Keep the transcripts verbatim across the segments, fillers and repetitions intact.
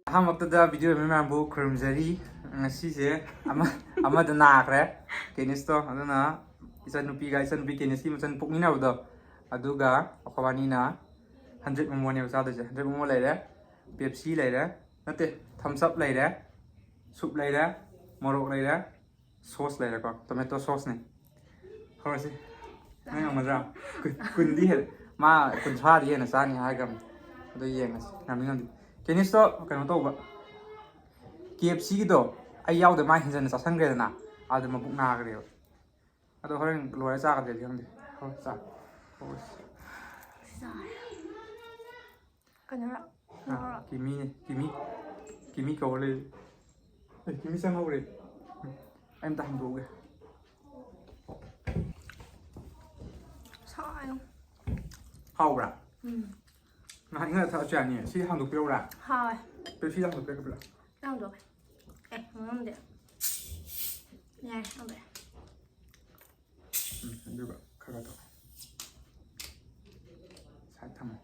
ꯑꯍꯥꯟꯕꯃꯛꯇꯗ video ꯌꯦꯡꯕ ꯃꯌꯥꯝꯕꯨ ꯈꯨꯔꯨꯝꯖꯔꯤ꯫ ꯉꯁꯤꯁꯦ ꯑꯃ, ꯑꯃꯗ ꯅꯥꯈ꯭ꯔꯦ, ꯀꯦꯅꯤꯁꯇꯣ꯫ ꯑꯗꯨꯅ ꯏꯆꯟꯅꯨꯄꯤꯒ, ꯏꯆꯟꯅꯨꯄꯤ ꯀꯦꯅꯤꯁꯀꯤ ꯃꯆꯟ ꯄꯣꯛꯃꯤꯟꯅꯕꯗꯣ, ꯑꯗꯨꯒ ꯑꯩꯈꯣꯏꯕꯥꯅꯤꯅ ꯍꯟꯗ꯭ꯔꯦꯠ ꯃꯣꯃꯣꯅꯦꯕ ꯆꯥꯗꯣꯏꯁꯦ꯫ ꯍꯟꯗ꯭ꯔꯦꯠ ꯃꯣꯃꯣ ꯂꯩꯔꯦ, ꯄꯦꯞꯁꯤ ꯂꯩꯔꯦ, ꯅꯠꯇꯦ, ꯊꯝꯁ ꯑꯞ ꯂꯩꯔꯦ, ꯁꯨꯞ ꯂꯩꯔꯦ, ꯃꯣꯔꯣꯛ ꯂꯩꯔꯦ, ꯁꯣꯁ ꯂꯩꯔꯦꯀꯣ, ꯇꯣꯃꯦꯇꯣ ꯁꯣꯁꯅꯦ꯫ ꯍꯧꯔꯁꯤ꯫ ꯅꯪ ꯉꯝꯒꯗ꯭ꯔꯥ? ꯀꯨꯟ, ꯀꯨꯟꯗꯤ ꯍꯦꯜꯂꯦ꯫ ꯃꯥ ꯀꯨꯟꯊ꯭ꯔꯥꯗꯤ ꯍꯦꯟꯅ ꯆꯥꯅꯤ ꯍꯥꯏꯈ꯭ꯔꯕꯅꯤ꯫ ꯑꯗꯣ ꯌꯦꯡꯉꯁꯤ꯫ ꯉꯝꯗꯤ ꯉꯝꯗꯦ꯫ ꯀꯦꯅꯤꯁꯇꯣ ꯀꯩꯅꯣ ꯇꯧꯕ, ꯀꯦ ꯑꯦꯐ ꯁꯤꯒꯤꯗꯣ ꯑꯩ ꯌꯥꯎꯗ ꯃꯥ ꯍꯦꯟꯖꯟꯅ ꯆꯥꯁꯟꯈ꯭ꯔꯦꯗꯅ, ꯑꯗꯨ ꯃꯕꯨꯛ ꯅꯥꯈ꯭ꯔꯦꯕ꯫ ꯑꯗꯣ ꯍꯣꯔꯦꯟ ꯂꯣꯏꯔ ꯆꯥꯒꯗ꯭ꯔꯗꯤ ꯈꯪꯗꯦ꯫ ꯍꯣꯏ, ꯆꯥ꯫ ꯍꯣꯏ꯫ ꯀꯩꯅꯣꯔ? ꯑꯥ, ꯀꯤꯃꯤꯅꯦ꯫ ꯀꯤꯃꯤ꯫ ꯀꯤꯃꯤ ꯀꯧꯔ ꯂꯩ꯫ ꯑꯦ, ꯀꯤꯃꯤ ꯆꯪꯍꯧꯔꯦ꯫ ꯎꯝ, ꯑꯩ ꯑꯝꯇ ꯍꯥꯡꯗꯣꯛꯎꯒꯦ꯫ ꯁꯥꯏꯉꯣ꯫ ꯍꯥꯎꯕ꯭ꯔꯥ? ꯎꯝ꯫ ꯉꯥꯏꯍꯥꯛ ꯏꯪꯍꯜꯂ ꯊꯛꯑꯁꯨ ꯌꯥꯅꯤꯌꯦ꯫ ꯁꯤ ꯍꯥꯡꯗꯣꯛꯄꯤꯔꯛꯎꯔꯥ? ꯍꯥꯎꯋꯦ꯫ ꯄꯦꯞꯁꯤꯗ ꯍꯥꯡꯗꯣꯛꯄꯤꯔꯛꯀꯦ ꯄꯨꯂꯞ꯫ ꯍꯥꯡꯗꯣꯛꯀꯦ꯫ ꯑꯦ, ꯉꯝꯗꯦ꯫ ꯌꯥꯔꯦ, ꯍꯥꯡꯗꯣꯛꯑꯦ꯫ ꯎꯝ, ꯑꯗꯨꯒ ꯈꯔ ꯈꯔ ꯇꯧ꯫ ꯁꯥꯏꯗ ꯊꯝꯃꯣ꯫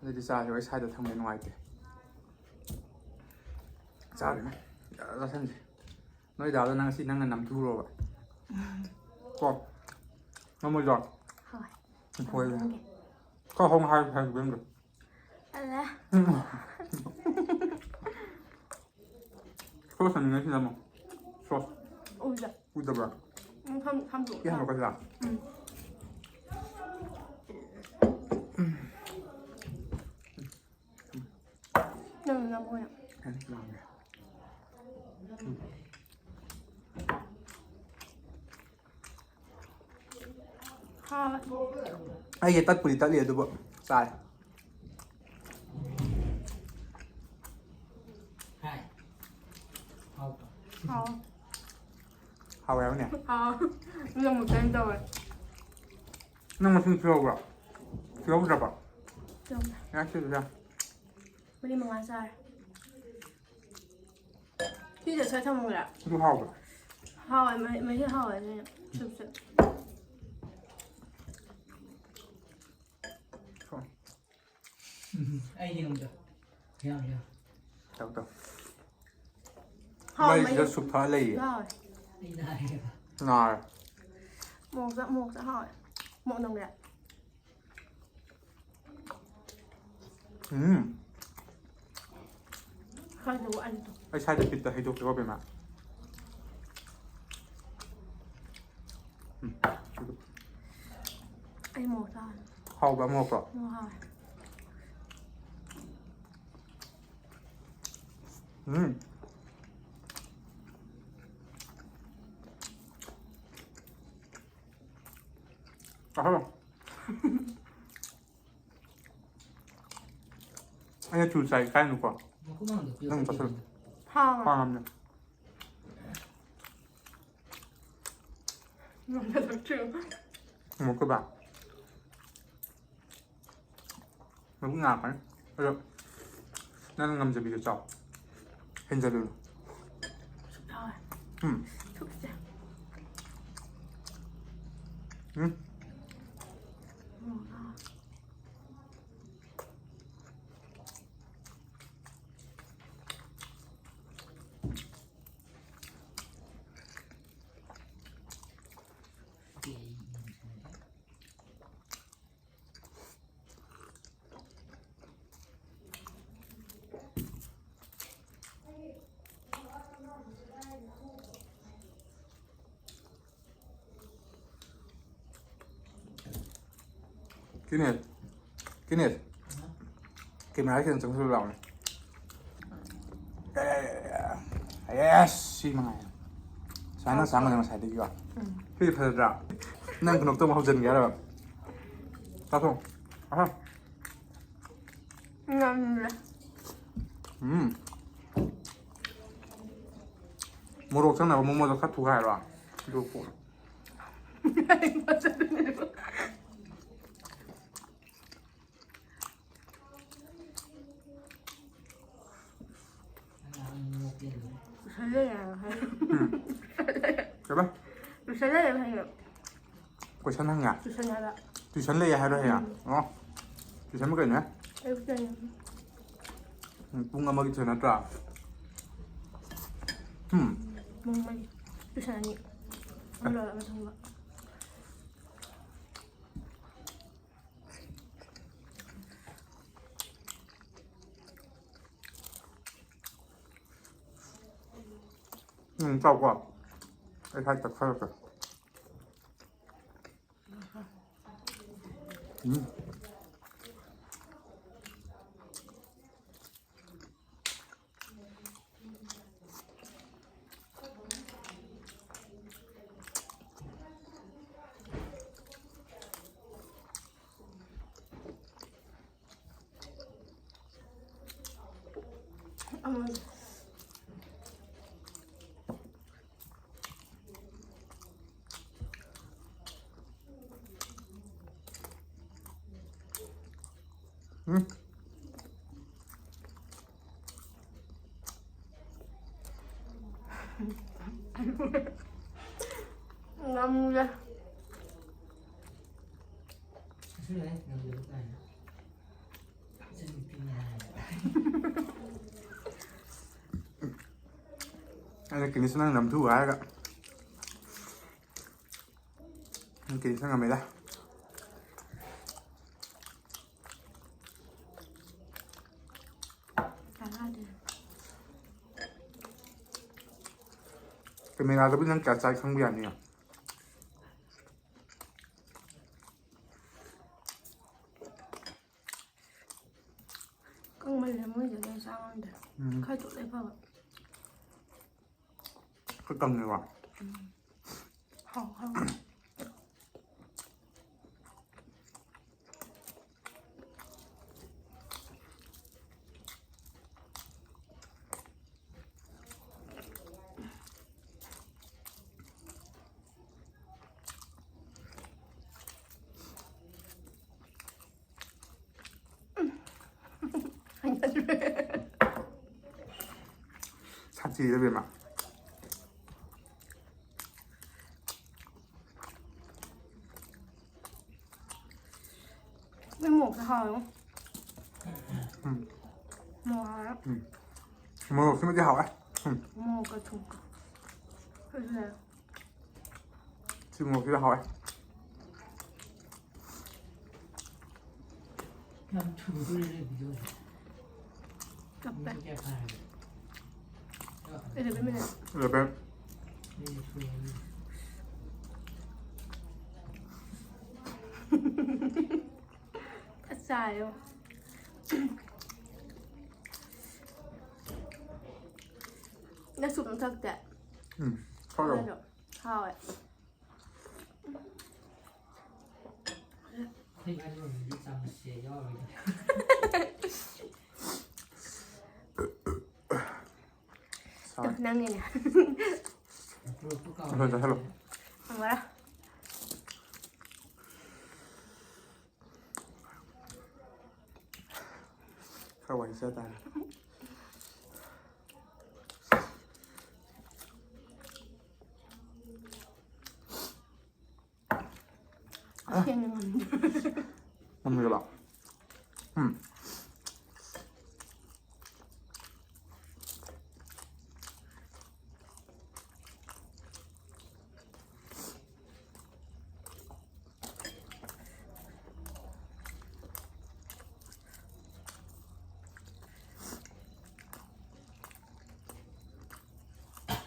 ꯑꯗꯨꯗꯤ ꯆꯥꯁꯦ, ꯑꯩ ꯁꯥꯏꯗ ꯊꯝꯒꯦ, ꯅꯨꯡꯉꯥꯏꯇꯦ꯫ ꯆꯥꯔꯦꯅꯦ꯫ ꯌꯥꯔꯦ, ꯆꯥꯁꯟꯁꯦ꯫ ꯅꯣꯏ ꯗꯥꯗꯣ ꯅꯪ ꯉꯁꯤ ꯅꯪꯅ ꯅꯝꯊꯨꯔꯣꯕ꯫ ꯀꯣ? ꯉꯝꯃꯣꯏꯗ꯭ꯔꯣ? ꯍꯣꯏ꯫ ꯍꯣꯏ꯫ ꯅꯝꯒꯦ꯫ ꯈꯔ ꯍꯣꯡ ꯍꯥꯏ, ꯍꯥꯏ, ꯏꯕꯦꯝꯗꯣ꯫ ꯇꯜꯂꯦ꯫ ꯁꯣꯁ ꯆꯥꯅꯤꯡꯉꯦ ꯁꯤꯗ ꯑꯃꯨꯛ꯫ ꯁꯣꯁ꯫ ꯎꯗ꯫ ꯎꯗꯕ꯭ꯔꯥ? ꯎꯝ, ꯐꯝ-, ꯐꯝꯗꯣꯛꯑꯣ꯫ ꯁꯤ ꯍꯥꯡꯗꯣꯛꯀꯁꯤꯔꯥ? ꯎꯝ꯫ ꯅꯪ ꯅꯝꯃꯣ ꯌꯥꯝ꯫ ꯑꯩ ꯂꯥꯝꯃꯦ꯫ ꯎꯝ꯫ ꯍꯥꯎꯋꯦ꯫ ꯑꯩꯒꯤ ꯇꯠꯄꯨꯗꯤ ꯇꯠꯂꯤ ꯑꯗꯨꯕꯨ ꯆꯥꯔꯦ꯫ ꯍꯥꯎ꯫ ꯍꯥꯎꯋꯦ ꯍꯥꯏꯕꯅꯦ? ꯍꯥꯎ꯫ ꯑꯗꯨ ꯑꯃꯨꯛꯇꯪ ꯇꯧꯋꯦ꯫ ꯅꯪ ꯃꯁꯤꯡ ꯊꯤꯍꯧꯕ꯭ꯔꯣ? ꯊꯤꯍꯧꯗ꯭ꯔꯕꯣ? ꯊꯤꯍꯧꯗ꯭ꯔꯦ꯫ ꯉꯥꯏꯍꯥꯛ ꯊꯤꯔꯨꯁꯦ꯫ ꯃꯔꯤ ꯃꯉꯥ ꯆꯥꯔꯦ꯫ ꯁꯤꯁꯦ ꯁ꯭ꯋꯥꯏ ꯊꯝꯃꯨꯔꯥ? ꯑꯗꯨ ꯍꯥꯎꯕ꯭ꯔꯥ? ꯍꯥꯎꯋꯦ, ꯃꯍꯤ, ꯃꯍꯤ ꯍꯥꯎꯋꯦ, ꯑꯗꯨꯅ ꯁꯨꯞꯁꯦ꯫ ꯎꯝ, ꯑꯩꯗꯤ ꯉꯝꯗ꯭ꯔꯦ꯫ ꯌꯥꯝ, ꯌꯥꯝ꯫ ꯇꯧ ꯇꯧ꯫ ꯍꯥꯎꯋꯦ, ꯃꯩꯁꯤꯗ ꯃꯍꯤ ꯁꯨꯞ ꯊꯛꯑ ꯂꯩꯌꯦ꯫ ꯍꯥꯎꯋꯦ꯫ ꯑꯩ ꯅꯥꯔꯦꯕ꯫ ꯅꯥꯔꯦ꯫ ꯃꯣꯔꯣꯛ ꯆꯥ-, ꯃꯣꯔꯣꯛ ꯆꯥ ꯍꯥꯎꯋꯦ꯫ ꯃꯣꯔꯣꯛ ꯅꯝꯒꯦ꯫ ꯎꯝ꯫ ꯈꯔꯗꯨ ꯑꯅꯤꯗꯣ꯫ ꯑꯩ ꯁ꯭ꯋꯥꯏꯗ ꯕꯤꯠꯇ ꯍꯩꯗꯣꯛꯀꯦꯀꯣ, ꯕꯦꯝꯃ꯫ ꯎꯝ꯫ ꯑꯩ ꯃꯣꯔꯣꯛ ꯆꯥꯔꯅꯤ꯫ ꯍꯥꯎꯕ꯭ꯔꯥ, ꯃꯣꯔꯣꯛꯇꯣ? ꯃꯣꯔꯣꯛ ꯍꯥꯎꯋꯦ꯫ ꯎꯝ꯫ ꯑꯍꯣ꯫ ꯑꯩꯅ ꯆꯨ ꯆꯥꯏ ꯀꯥꯏꯅꯨꯀꯣ꯫ ꯃꯈꯨꯝ ꯍꯥꯡꯗꯣꯛꯄꯤꯌꯣ, ꯅꯪ ꯆꯠꯈꯤꯒꯦ꯫ ꯆꯠꯈ꯭ꯔꯣ꯫ ꯍꯥꯎꯋꯦ꯫ ꯄꯥꯝꯃꯦ꯫ ꯉꯝꯖꯗ꯭ꯔꯦ꯫ ꯑꯃꯨꯛꯀꯕ꯫ ꯃꯕꯨꯛ ꯅꯥꯔꯛꯀꯅꯤ꯫ ꯑꯗꯣ ꯅꯪ ꯉꯝꯖꯕꯤꯗꯣ ꯆꯥꯎ꯫ ꯍꯦꯟꯖꯜꯂꯨꯅꯨ꯫ ꯁꯨꯞ ꯍꯥꯎꯋꯦ꯫ ꯎꯝ꯫ ꯁꯨꯞꯁꯦ꯫ ꯎꯝ꯫ ꯃꯣꯔꯣꯛ ꯍꯥꯎꯋꯦ꯫ ꯀꯤꯅꯦꯠ꯫ ꯀꯤꯅꯦꯠ꯫ ꯀꯦꯃꯦꯔꯥ ꯈꯤꯇꯪ ꯆꯪꯁꯤꯜꯂꯨ ꯂꯥꯎꯅꯦ꯫ ꯌꯦꯁ! ꯁꯤ ꯃꯉꯥꯏꯔꯦ꯫ ꯁꯨꯃꯥꯏꯅ ꯆꯥꯡꯒꯗ ꯉꯁꯥꯏꯗꯒꯤꯀꯣ꯫ ꯎꯝ꯫ ꯁꯤꯗꯤ ꯐꯖꯗ꯭ꯔꯥ? ꯅꯪ ꯈꯨꯅꯣꯛꯇꯣ ꯑꯃꯨꯛ ꯍꯧꯖꯤꯟꯒꯦ ꯍꯥꯏꯔꯕ? ꯆꯥꯊꯣꯛ꯫ ꯑꯍꯥ꯫ ꯉꯝꯗ꯭ꯔꯦ꯫ ꯎꯝ꯫ ꯃꯣꯔꯣꯛ ꯆꯪꯅꯕ ꯃꯣꯃꯣꯗꯣ ꯈꯔ ꯊꯨꯒꯥꯏꯔꯣ꯫ ꯑꯗꯨꯒ ꯀꯣꯠꯂꯣ꯫ ꯇꯨꯏꯁꯟ ꯂꯩꯌꯦ ꯍꯥꯏꯕ ꯍꯌꯦꯡ꯫ ꯎꯝ꯫ ꯀꯩꯕ? ꯇꯨꯏꯁꯟ ꯂꯩꯌꯦꯕ ꯍꯌꯦꯡ꯫ ꯀꯣꯏꯁꯟ ꯍꯪꯉꯦ? ꯇꯨꯏꯁꯟ ꯍꯥꯏꯕ꯫ ꯇꯨꯏꯁꯟ ꯂꯩꯌꯦ ꯍꯥꯏꯔꯣ ꯍꯌꯦꯡ? ꯎꯝ꯫ ꯑꯣ꯫ ꯇꯨꯏꯁꯟꯕꯨ ꯀꯩꯅꯣꯍꯦ? ꯑꯌꯨꯛꯇꯅꯦ꯫ ꯎꯝ, ꯄꯨꯡ ꯑꯃꯒꯤ ꯇꯨꯏꯁꯟ ꯅꯠꯇ꯭ꯔꯥ? ꯎꯝ꯫ ꯄꯨꯡ ꯃꯔꯤ꯫ ꯇꯨꯏꯁꯟ ꯑꯅꯤ꯫ ꯑꯃ ꯂꯣꯏꯔꯒ ꯑꯃ ꯊꯣꯡꯕ꯫ ꯎꯝ, ꯆꯥꯎꯀꯣ꯫ ꯑꯩ ꯈꯔ ꯇꯛꯊꯔꯛꯀꯦ꯫ ꯎꯝ꯫ ꯎꯝ꯫ ꯉꯝꯗꯦ꯫ ꯑꯩꯅ ꯀꯤꯂꯤꯁ ꯅꯪ ꯅꯝꯊꯨ ꯍꯥꯏꯔꯒ꯫ ꯅꯪ ꯀꯤꯂꯤꯁ ꯅꯪ ꯉꯝꯃꯦꯗ꯫ ꯀꯦꯃꯦꯔꯥꯗꯕꯨꯗꯤ ꯅꯪ ꯀꯌꯥ ꯆꯥꯏ ꯈꯪꯕ ꯌꯥꯅꯤꯌꯦ꯫ ꯀꯪꯃꯜꯂꯦ ꯃꯣꯏꯁꯦ, ꯑꯩ ꯆꯥ ꯉꯝꯗ꯭ꯔꯦ꯫ ꯎꯝ꯫ ꯈꯔ ꯇꯣꯠꯂꯦ ꯐꯕ꯫ ꯈꯔ ꯀꯪꯉꯦꯀꯣ꯫ ꯎꯝ꯫ ꯍꯥꯎ, ꯍꯥꯎ꯫ ꯑꯆꯤꯗ ꯕꯦꯝꯃ꯫ ꯃꯣꯏ ꯃꯣꯔꯣꯛꯁꯦ ꯍꯥꯎꯋꯦꯉꯣ꯫ ꯎꯝ꯫ ꯃꯣꯔꯣꯛ ꯍꯥꯎꯋꯦ꯫ ꯎꯝ꯫ ꯃꯣꯔꯣꯛꯁꯤꯃꯗꯤ ꯍꯥꯎꯋꯦ꯫ ꯎꯝ꯫ ꯃꯣꯔꯣꯛꯀ ꯊꯨꯝꯒ꯫ ꯑꯗꯨꯅ ꯁꯤ ꯃꯣꯔꯣꯛꯁꯤꯗ ꯍꯥꯎꯋꯦ꯫ ꯌꯥꯝ ꯊꯨꯗꯣꯔꯦ ꯚꯤꯗꯤꯑꯣꯁꯦ꯫ ꯀꯞꯄꯦ꯫ ꯃꯤꯅꯤꯠ ꯀꯌꯥ ꯐꯥꯔꯒꯦ? Eleven minutes꯫ Eleven꯫ ꯃꯤꯅꯤꯠ ꯁꯨꯔꯦ꯫ ꯆꯥꯏꯌꯣ꯫ ꯅꯪ ꯁꯨꯞ ꯑꯃ ꯊꯛꯇꯦ? ꯎꯝ, ꯊꯛꯑꯣ꯫ ꯀꯃꯥꯏꯅꯣ? ꯍꯥꯎꯋꯦ꯫ ꯑꯩꯈꯣꯏ ꯏꯕꯥꯅꯤ ꯑꯣꯏꯔꯝꯃꯗꯤ ꯆꯥꯃꯁꯁꯦ ꯌꯥꯎꯔꯔꯣꯏꯗ꯫ ꯁꯥꯎꯔꯦ꯫ ꯅꯪꯅꯤꯅꯦ꯫ ꯃꯣꯔꯣꯛꯇꯣ ꯀꯥꯎꯔꯦ꯫ Hello, hello. ꯐꯪꯉꯔꯣꯏ꯫ ꯈꯔ ꯋꯥꯔꯤ ꯆꯠ ꯇꯥꯔꯦ꯫ ꯑꯁꯦꯡꯕ ꯉꯝꯗꯦ꯫ ꯉꯝꯗ꯭ꯔꯕ? ꯎꯝ꯫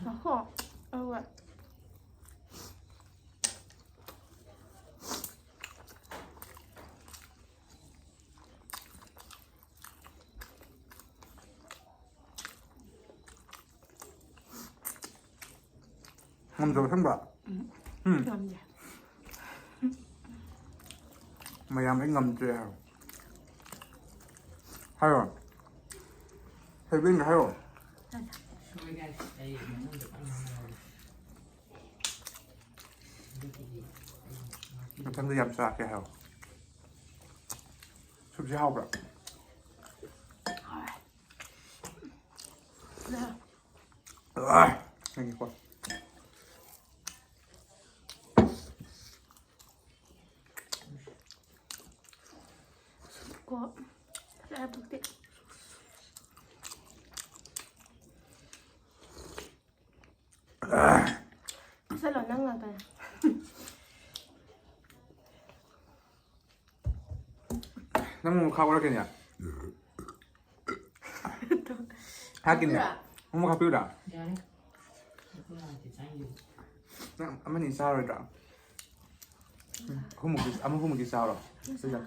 ꯉꯥꯏꯈꯣ, ꯑꯗꯨꯒ ꯉꯝꯗ꯭ꯔꯕ ꯑꯁꯦꯡꯕ? ꯎꯝ꯫ ꯎꯝ꯫ ꯉꯝꯗꯦ꯫ ꯃꯌꯥꯝ ꯑꯩ ꯉꯝꯗ꯭ꯔꯦ ꯍꯥꯏꯔꯣ꯫ ꯍꯥꯏꯔꯣ꯫ ꯍꯦꯕꯤꯟꯒ ꯍꯥꯏꯔꯣ꯫ ꯁꯣꯏ guys, ꯑꯩ ꯃꯊꯪꯗ ꯀꯟꯅ ꯍꯣꯠꯅꯔꯒꯦ꯫ ꯍꯟꯗꯛꯀꯤꯗꯤ ꯑꯩ ꯉꯥꯛꯄꯤꯔꯒꯦ꯫ ꯃꯊꯪꯗ ꯌꯥꯝ ꯆꯥꯔꯛꯀꯦ ꯍꯥꯏꯔꯣ꯫ ꯁꯨꯞꯁꯦ ꯍꯥꯎꯕ꯭ꯔꯥ? ꯍꯥꯎꯋꯦ꯫ ꯑꯥ, ꯉꯥꯏꯈꯣꯀꯣ꯫ ꯀꯣ, ꯐꯖꯅ ꯐꯛꯇꯦ꯫ ꯆꯠꯂꯣ, ꯅꯪ ꯉꯥꯛꯇꯅꯦ꯫ ꯅꯪ ꯑꯃꯨꯛ ꯈꯥꯛꯎꯔꯛꯀꯦꯅꯦ꯫ ꯍꯥꯞꯀꯦꯅꯦ꯫ ꯍꯥꯞꯄꯤꯕ꯭ꯔꯥ? ꯑꯃꯨꯛ ꯍꯥꯞꯄꯤꯕ꯭ꯔꯥ? ꯌꯥꯔꯦ꯫ ꯅꯪ ꯑꯃꯅꯤ ꯆꯥꯔꯣꯏꯗ꯭ꯔꯥ? ꯎꯝ, ꯑꯍꯨꯝꯃꯨꯛꯇꯤ, ꯑꯃ ꯑꯍꯨꯝꯃꯨꯛꯇꯤ ꯆꯥꯔꯣ꯫ ꯁꯤꯗ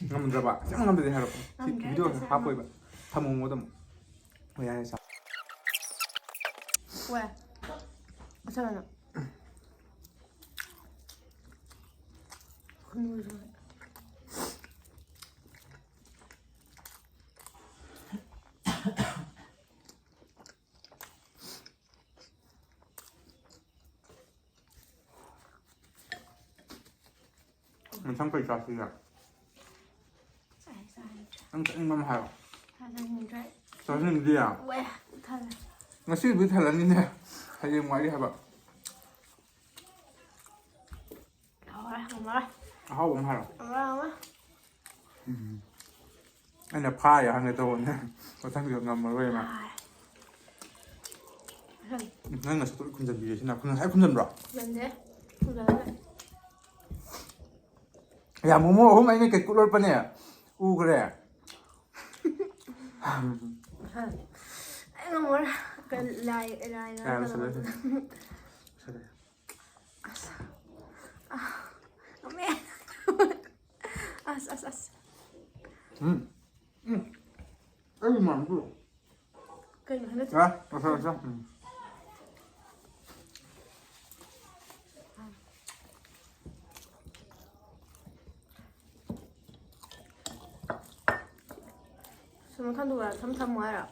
ꯉꯝꯗ꯭ꯔꯕ? ꯑꯁꯦꯡꯕ ꯉꯝꯗ꯭ꯔꯗꯤ ꯍꯥꯏꯔꯣ꯫ ꯁꯤ ꯉꯝꯗ꯭ꯔꯦ, ꯚꯤꯗꯤꯑꯣ ꯆꯠꯁꯦ ꯍꯥꯞꯄꯣꯏꯕ꯫ ꯊꯝꯃꯣ ꯑꯗꯨꯝ꯫ ꯍꯣꯏ, ꯌꯥꯔꯦ, ꯆꯥ꯫ ꯋꯦ꯫ ꯑꯁꯦꯡꯕꯅ꯫ ꯈꯨꯅꯨꯡꯁꯨ꯫ ꯃꯊꯪ ꯀꯩ ꯆꯥꯁꯤꯒꯦ? ꯆꯥꯏ, ꯆꯥꯏ꯫ ꯅꯪ ꯆꯠꯅꯤꯡꯕ ꯑꯃ ꯍꯥꯏꯔꯣ꯫ ꯆꯥꯅꯤꯡꯗ꯭ꯔꯦ꯫ ꯆꯥꯅꯤꯡꯗꯤꯌꯦ? ꯋꯦ, ꯄꯤꯛ ꯊꯜꯂꯦ꯫ ꯉꯁꯤꯕꯨꯗꯤ ꯊꯜꯂꯅꯤꯅꯦ꯫ ꯍꯌꯦꯡ ꯋꯥꯔꯤ ꯍꯥꯏꯕ꯫ ꯉꯝꯃꯔꯣꯏ, ꯉꯝꯃꯔꯣꯏ꯫ ꯑꯍꯥꯎꯕ ꯑꯃ ꯍꯥꯏꯔꯣ꯫ ꯉꯝꯃꯔꯣꯏ, ꯉꯝꯃꯔꯣꯏ꯫ ꯎꯝ꯫ ꯑꯩꯅ ꯐꯥꯔꯦ ꯍꯪꯒꯦ ꯇꯧꯕꯅꯦ꯫ ꯃꯊꯪꯗ ꯉꯝꯃꯔꯣꯏ ꯃꯥ꯫ ꯐꯥꯔꯦ꯫ ꯃꯊꯪ꯫ ꯎꯝ, ꯅꯪ ꯅꯁꯛꯇꯣ ꯂꯣꯏ ꯈꯨꯝꯖꯟꯕꯤꯔꯦ ꯁꯤꯅ꯫ ꯈꯨꯝꯖꯟ-, ꯉꯁꯥꯏ ꯈꯨꯝꯖꯟꯕ꯭ꯔꯣ? ꯈꯨꯝꯖꯟꯗꯦ꯫ ꯈꯨꯝꯖꯜꯂꯔꯣꯏ꯫ ꯌꯥ, ꯃꯣꯃꯣ ꯑꯍꯨꯝ ꯑꯩꯅ ꯀꯩꯀꯨꯠ ꯂꯣꯠꯄꯅꯦ꯫ ꯎꯈ꯭ꯔꯦ꯫ ꯑꯍ꯫ ꯑꯩ ꯉꯝꯃꯔꯣꯏ꯫ ꯀ-, ꯂꯥꯏ, ꯂꯥꯏ ꯌꯥꯔꯦ, ꯉꯥꯏꯔꯒ ꯂꯣꯏꯁꯜꯂꯣ, ꯂꯣꯏꯁꯜꯂꯣ꯫ ꯂꯣꯏꯁꯜꯂꯣ꯫ ꯑꯁ꯫ ꯑꯥ꯫ ꯉꯝꯃꯦ꯫ ꯑꯁ, ꯑꯁ, ꯑꯁ꯫ ꯎꯝ꯫ ꯎꯝ꯫ ꯑꯩ ꯃꯥꯟꯕ꯭ꯔꯣ? ꯀꯩꯅꯣ ꯍꯟꯗꯛ ꯑ, ꯂꯣꯏꯁꯜꯂꯣ, ꯂꯣꯏꯁꯜꯂꯣ꯫ ꯎꯝ꯫ ꯁꯨꯝ ꯈꯟꯗꯣꯛꯑ ꯁꯨꯝ ꯊꯝꯃꯣ ꯍꯥꯏꯔꯣ?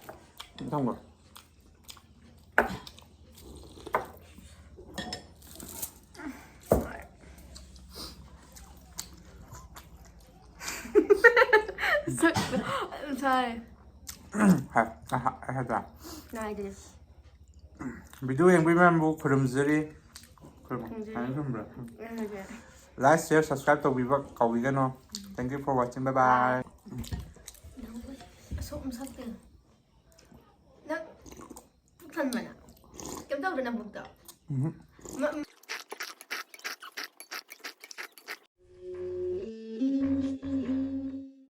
ꯊꯝꯈ꯭ꯔꯣ꯫ ꯁꯛ-, ꯁꯥꯏ꯫ ꯍꯥꯏ, ꯑ, ꯍꯥꯏ, ꯍꯥꯏꯗ꯭ꯔꯥ? ꯅꯥꯏꯗꯦ꯫ ꯚꯤꯗꯤꯑꯣ ꯌꯦꯡꯕꯒꯤ ꯃꯌꯥꯝꯕꯨ ꯈꯨꯔꯨꯝꯖꯔꯤ꯫ ꯈꯨꯔꯨꯝꯃꯣ꯫ ꯈꯨꯔꯨꯝꯖꯔꯤ꯫ ꯁꯨꯃꯥꯏꯅ ꯈꯨꯔꯨꯝꯕ꯭ꯔꯥ? ꯎꯝ, ꯍꯣꯏ꯫ Like, share, subscribe ꯇꯧꯕꯤꯕ ꯀꯥꯎꯕꯤꯒꯅꯣ꯫ Thank you for watching. Bye bye. ꯑꯁꯣꯛ ꯃꯁꯛꯇꯤ꯫ ꯅꯪ ꯄꯨꯛ ꯊꯟꯕꯅ? ꯀꯩꯝ ꯇꯧꯗ꯭ꯔꯣ ꯅꯕꯨꯛꯇꯣ? ꯎꯝ. ꯃ-